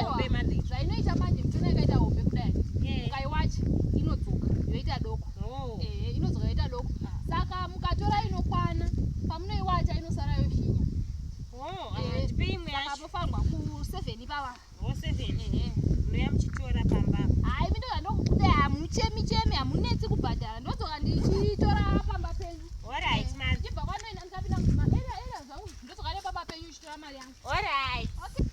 Hombe mother. Zvainoita manje mutona ikaita hombe kudai. Eh. Ukaiwacha inodzoka yoita doko. Oh. Ehe, inodzoka yoita doko. Saka mukatora inokwana, pamunoiwacha inosara yoshinya. Oh, Eh, ah, ndipe imwe Saka yacho. mofanirwa ku 7 ipapa. Oh, 7. Ehe. Munouya muchitora pamba. Hayi, mindoda ndokubuda hamuchemi chemi, hamunetsi kubhadhara. Ndodzoka ndichitora pamba penyu. Alright, mother. Ndichibva kwanoenda ndikapinda mumaera era zvangu. Ndodzoka nepamba penyu ndichitora mari yangu. Alright. Okay.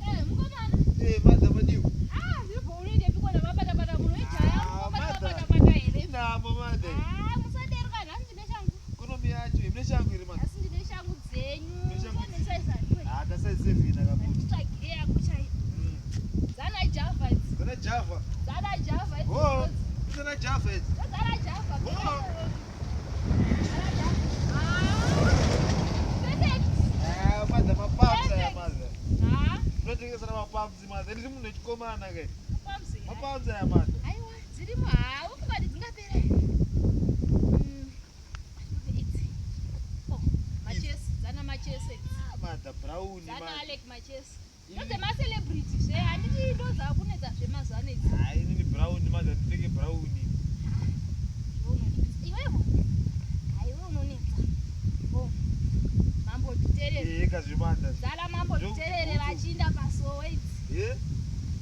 Eh, mukomana. Eh, mother madiwa. Ah, ndibvo unoite piko namapatapata munhu wejaya Ah, mother. unopatapata here? Inamo mother. Ah, musaderwa nhasi ndine shangu. Economy yacho imune shangu iri mother. Nhasi ndine shangu dzenyu. Mune shangu Musanesaiza Ah, tasai seven akabuda. Nditsvagire yako chaiyo. Dzana Java idzi. Dzana Java. Dzana Java idzi. Oh, dzana Java idzi. Dzana Java. Oh. Dzana Java. Ah. Perfect. Ah, mother mapumps aya Perfect. mother. Ah, Unotengesana mapumps mother. Ndiri munhu wechikomana kai. pumps here. Mapumps aya mother. Aiwa, dzirimo hawo mukati dzingapera. Idzi. Oh, machesi, dzana machesi idzi. Ah, mother brown Dzana mother. Alec machesi. Ndodzemacelebrity zve, handiti ndodzakunetsa zvemazuva ano idzi. Ah, inini brown mother nditenge brown. Iwe unonetsa. Iwewo. Haiwe unonetsa. Oh. Mambo Dhuterere. Eh, kazvimanda. Dzana Mambo Dhuterere vachiinda pasowe idzi. Eh?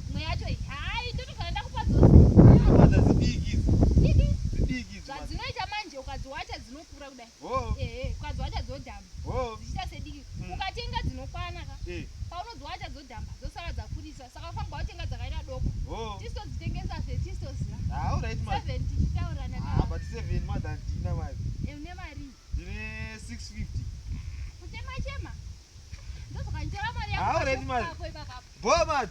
Imwe yacho iyi. Hai, ndotogara ndakupa dzose. Ah, mother zidiki idzi. Diki. Zidiki idzi. mother. Zvadzinoita manje ukadziwacha dzinokura kudai. Oh, Ehe, ukadziwacha dzodhamba. oh. Dzichiita sediki. Mm. Ukatenga dzinokwana ka. Eh, Paunodziwacha dzodhamba, dzosara dzakurisa. Saka ufanirwa kutenga dzakaita doko. oh. Tisu todzitengesa zve tisu toziva. Ah, all right mother. 7 tichitaurana Ah, but 7 mother handina mother. Une mari. Ndine 650. Kuchema chema. Ndodzoka nditora mari Ah, all right, yangu mother. pako ipakapo. Bo mother.